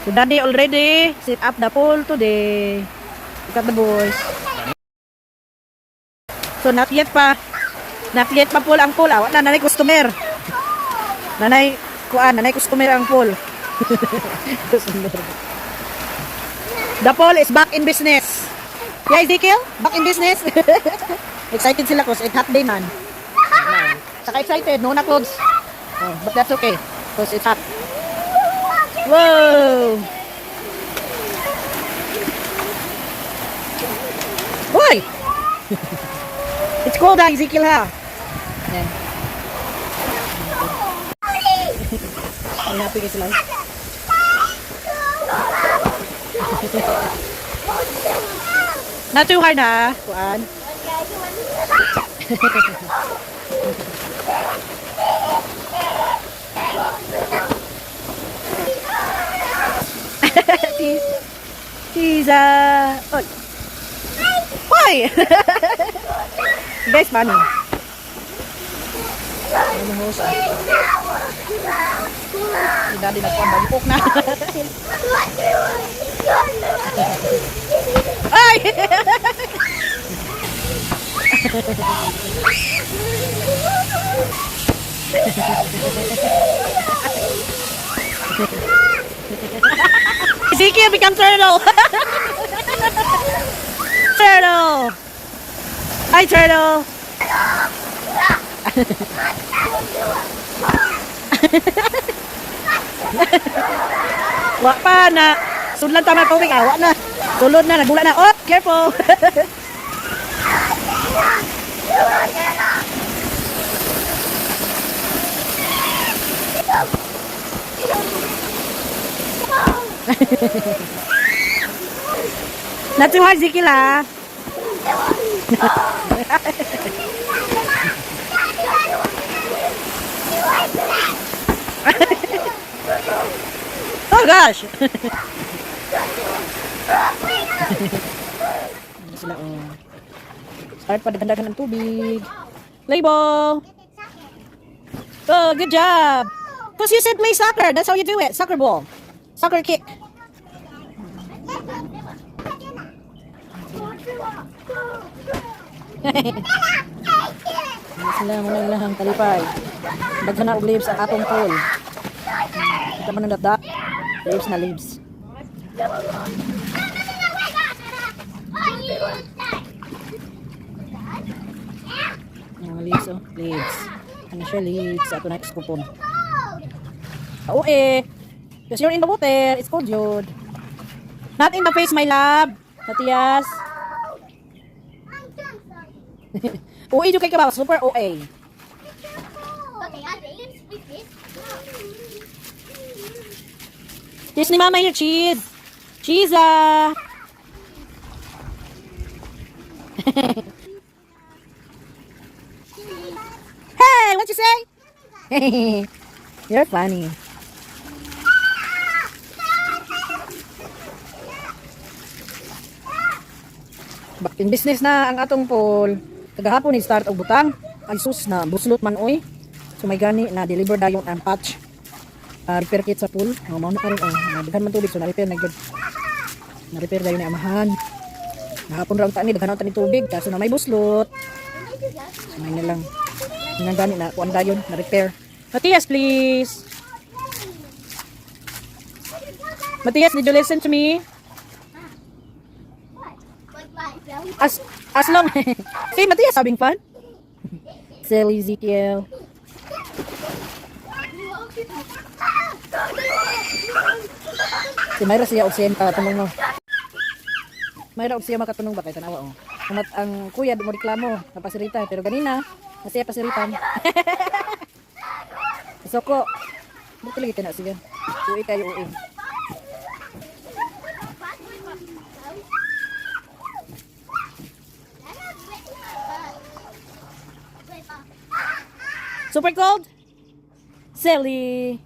So Daddy already set up the pool today. Look at the boys. So not yet pa. Not yet pa pool ang pool. Awa na nanay customer. Nanay kuan, nanay customer ang pool. Customer. The pool is back in business. Yeah, Ezekiel? Back in business? Excited sila 'cause it hot day man. Saka excited, no na clothes. Oh, but that's okay 'cause it's hot. Whoa! Hoy! It's cold ah, Ezekiel, ha? Yan. Ay, happy kayo sila. Not too hard ha, kuan. Cheese. Cheese, ah. Oy. Hoy! Guys, funny. Ano mo sa? Si Daddy nagkuhan, balipok na. Ay! Ezekiel become turtle! Turtle! Hi, turtle! Wa pa na. Sudlan ta man tubig, awa na. Sulod na, nagula na. Oh, careful. Not too hard, Ezekiel, ah. Oh gosh. Ano sila, oh. Start pa daghan ng tubig. Play ball. Oh, good job. Because you said play soccer. That's how you do it. Soccer ball. Soccer kick. Ano sila mo na ilahang kalipay. Daghan na og leaves ang atong pool. Kita man ang dapda. Leaves na leaves. Ang mga leaves, oh. Leaves. Ano siya, leaves. Ato na kupon. Oo eh. Because you're in the water. It's cold yun. Not in the face, my love. Matias. OA jud kay ka ba? Super OA. Okay, I think with this. Cheese ni Mama here, cheese. Cheese ah. Hey, what you say? You're funny. Back in business na ang atong pool. Kagahapon ni start og butang. Ay sus na buslot man oy. So may gani na deliver dayon ang patch. Repair kit sa pool. Oh, mao na karon oh. Daghan man tubig so na repair na gyud. Na repair dayon ni amahan. Gahapon ra unta ni daghan unta ni tubig kaso na may buslot. So may na lang. Nang gani na kuan dayon na repair. Matias, please. Matias, did you listen to me? Like my belly. As long See, Matias having fun. Silly Ezekiel. Si Mayra siya og siya katunong no. Mayra og siya makatunong ba kay tanawa oh. Ang, ang kuya di mo reklamo, napasirita pero ganina nasiya pasiritan. Soko. Buti lagi kana siya. Uwi kayo uwi. Super cold? Silly.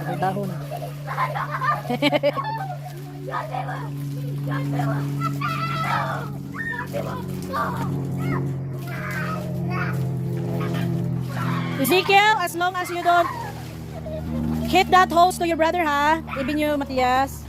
May dahon. Ezekiel, as long as you don't Hit that hose to your brother, ha? Even you, Matias.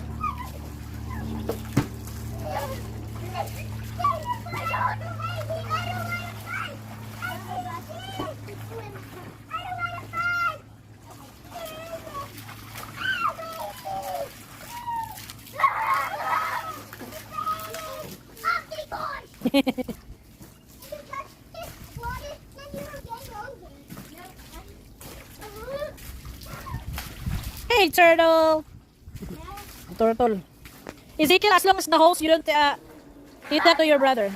Hey, turtle! Turtle. Ezekiel, as long as the hose, you don't hit that to your brother.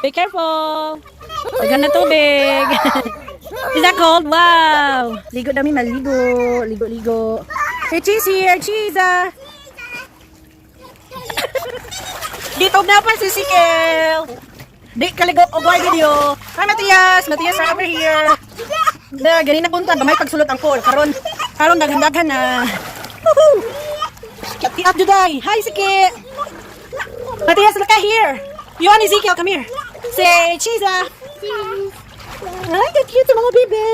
Be careful! Daghan na tubig! Is that cold? Wow! Ligo dami maligo. Ligo, ligo. Hey, cheese here! Cheese ah! Dito na pa si Sikel! Di kaligo og way video. Hi, Matias! Matias, are over here. Da, gani na punta gamay pagsulot ang pool. Karon, karon daghan-daghan na. Woohoo! Tiat juday. Hi, Siki. Matias, look at here. You and Ezekiel, come here. Say cheese ah. Ay, ka cute sa mga bebe.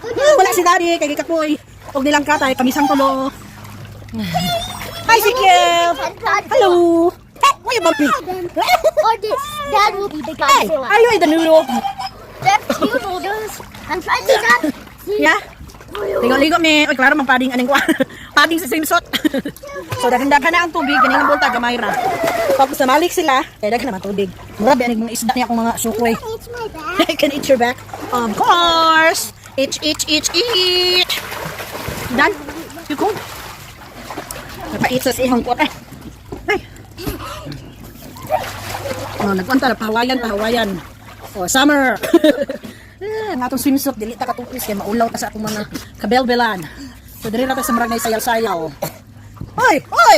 Ah, wala si Daddy, kay gikapoy. Og nilang katay, kamisang tulo. Hi, Ezekiel. Hello. Hey, why you bump me? Or this. Dad will be the guy Hey, for are you in the noodle? There's two noodles. I'm trying to that. Yeah? Ligo-ligo mi. Oy, klaro mang pading aning kuan. Pading sa swimsuit. So daghan-daghan na ang tubig ganing ang bulta gamay ra. Tapos namalik sila, kay daghan naman tubig. Mura ba aning mga isda niya akong mga sukoy. It's my bag. I can eat your back. Of course. Itch, itch, itch, itch. Done? You cold? Napait sa sihang kuwan. Ay. Ay. Oh, nagkwanta na pahawayan, pahawayan. Oh, summer. Ah, ang atong swimsuit dili ta katupis kay maulaw ta sa atong mga kabelbelan. So diri ra ta sa murag nay sayaw-sayaw. Oy, oy.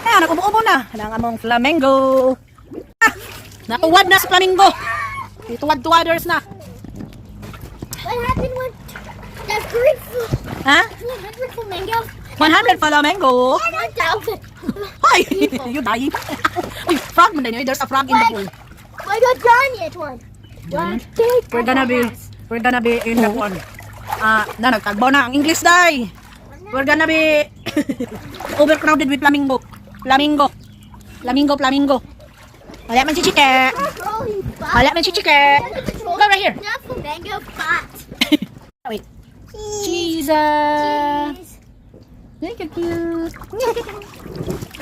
Ah, nakubo-ubo na. Ang among flamingo. Ah, natuwad na sa flamingo. Tuwad-tuwaders na. What happened when that green Ha? 200 flamingos? 100 flamingo. 1,000. Hi! You dying? Uy, frog man din yun. There's a frog in the pool. Why the giant one? One big. We're gonna be in the one. Ah, na nagtagbaw na ang English day. We're gonna be overcrowded with flamingo. Flamingo. Flamingo, flamingo. Wala man si Chike. Wala man si Chike. Go right here. Not flamingo, but Wait. cheese. Cheese. Cheese. Look at cute.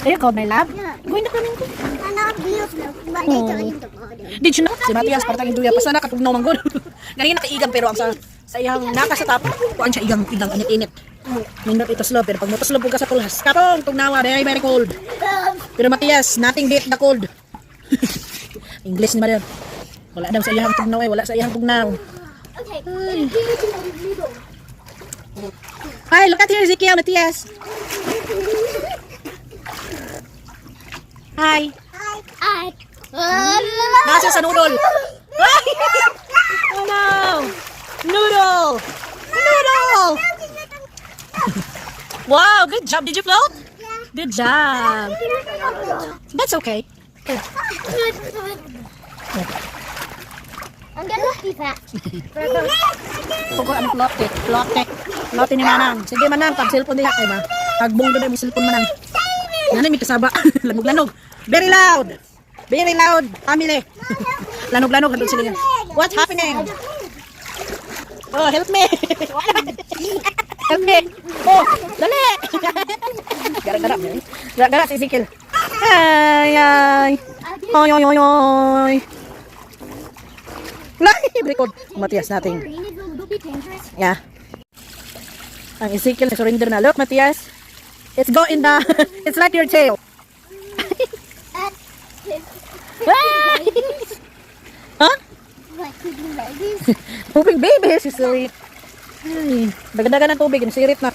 Are you cold, my love? Yeah. Go in the flamingo. And not real snow, but Oh. it's in the bottom. Did you know? Si Matias partang induya pa sana katugnaw man gud. Ganina kaigang pero ang sa iyang naka sa top, kuan siya igang igang init-init. Nindot ito slow pero pag motuslob ka sa tulhas, katong tugnawa, very very cold. Pero Matias, nothing beat the cold. English ni Marian. Wala daw sa iyang tugnaw eh, wala sa iyang tugnaw. Okay. Here's another noodle. Hi, look at here, Ezekiel, Matias. Hi. Hi. Hi. Nasa sa noodle. Ay! Oh no! Noodle! Noodle! Wow, good job. Did you float? Yeah. Good job. That's okay. I'm gonna be fat. Pugo ang float eh. Float eh. Float ni Manang. Sige Manang, pag cellphone diha kay ma. Tagbong doon mo cellphone, Manang. Nanay mi kasaba. Lanog-lanog. Very loud. Very loud. Family. Lanog-lanog hadto sila. What's happening? Oh, help me. Help me. Oh, dali. Gara-gara. Gara-gara si Ezekiel. Ay, ay. Oy, oy, oy, oy. Live record. Matias natin. Rain is a little bit dangerous. Yeah. Ang Ezekiel surrender na. Look, Matias. It's go in the... It's like your tail. Ah! Huh? Like pooping babies. Pooping babies, you silly. Ay, dagdagan ng tubig. Sirit na.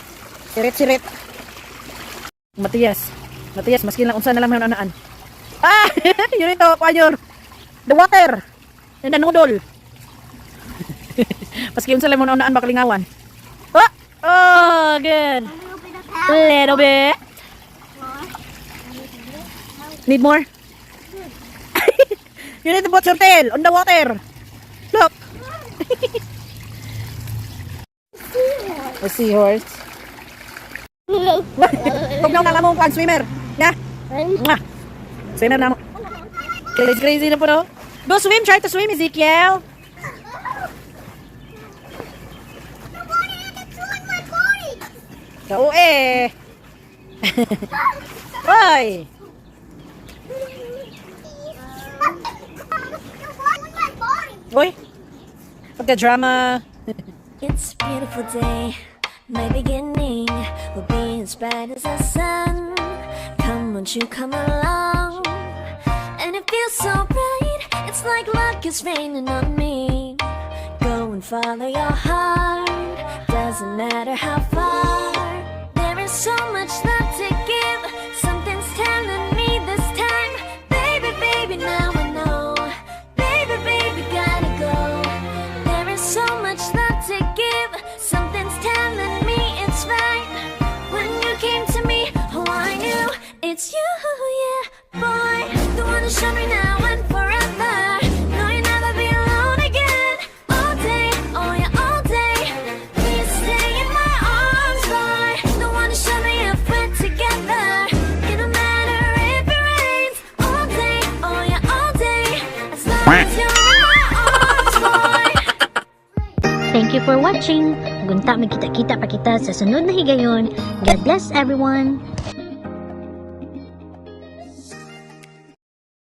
Sirit, sirit. Matias. Matias, maski lang unsa na lang may unaan. Ah! Yun ito, Panyor. The water. And the noodle. Paski unsa lang mo naunaan bakalingawan. Oh! Oh, good. A little bit of power. Little bit. Need more? You need to put your tail on the water. Look. A seahorse. Tugnaw na lang mo ang swimmer. Na. Mwah. Swimmer na mo. Crazy, crazy na po, no? Go swim. Try to swim, Ezekiel. The water is on my body. Oo eh. Hoy! The water on my body. Uy! Pagka-drama. It's a beautiful day. My beginning will be as bright as the sun. Come, won't you come along? And it feels so bright. It's like luck is raining on me. Go and follow your heart. Doesn't matter how far. There is so much love to give. Something's telling me this time. Baby, baby, now I know. Baby, baby, gotta go. There is so much love to give. Something's telling me it's right. When you came to me, oh, I knew it's you, yeah, boy. The one to show me now and forever. No, you'll never be alone again. All day, oh yeah, all day. Please stay in my arms, boy. The one to show me if we're together. It don't matter if it rains. All day, oh yeah, all day. As long as you're in my arms, boy. Thank you for watching. Gunta magkita-kita pa kita sa sunod na higayon. God bless everyone.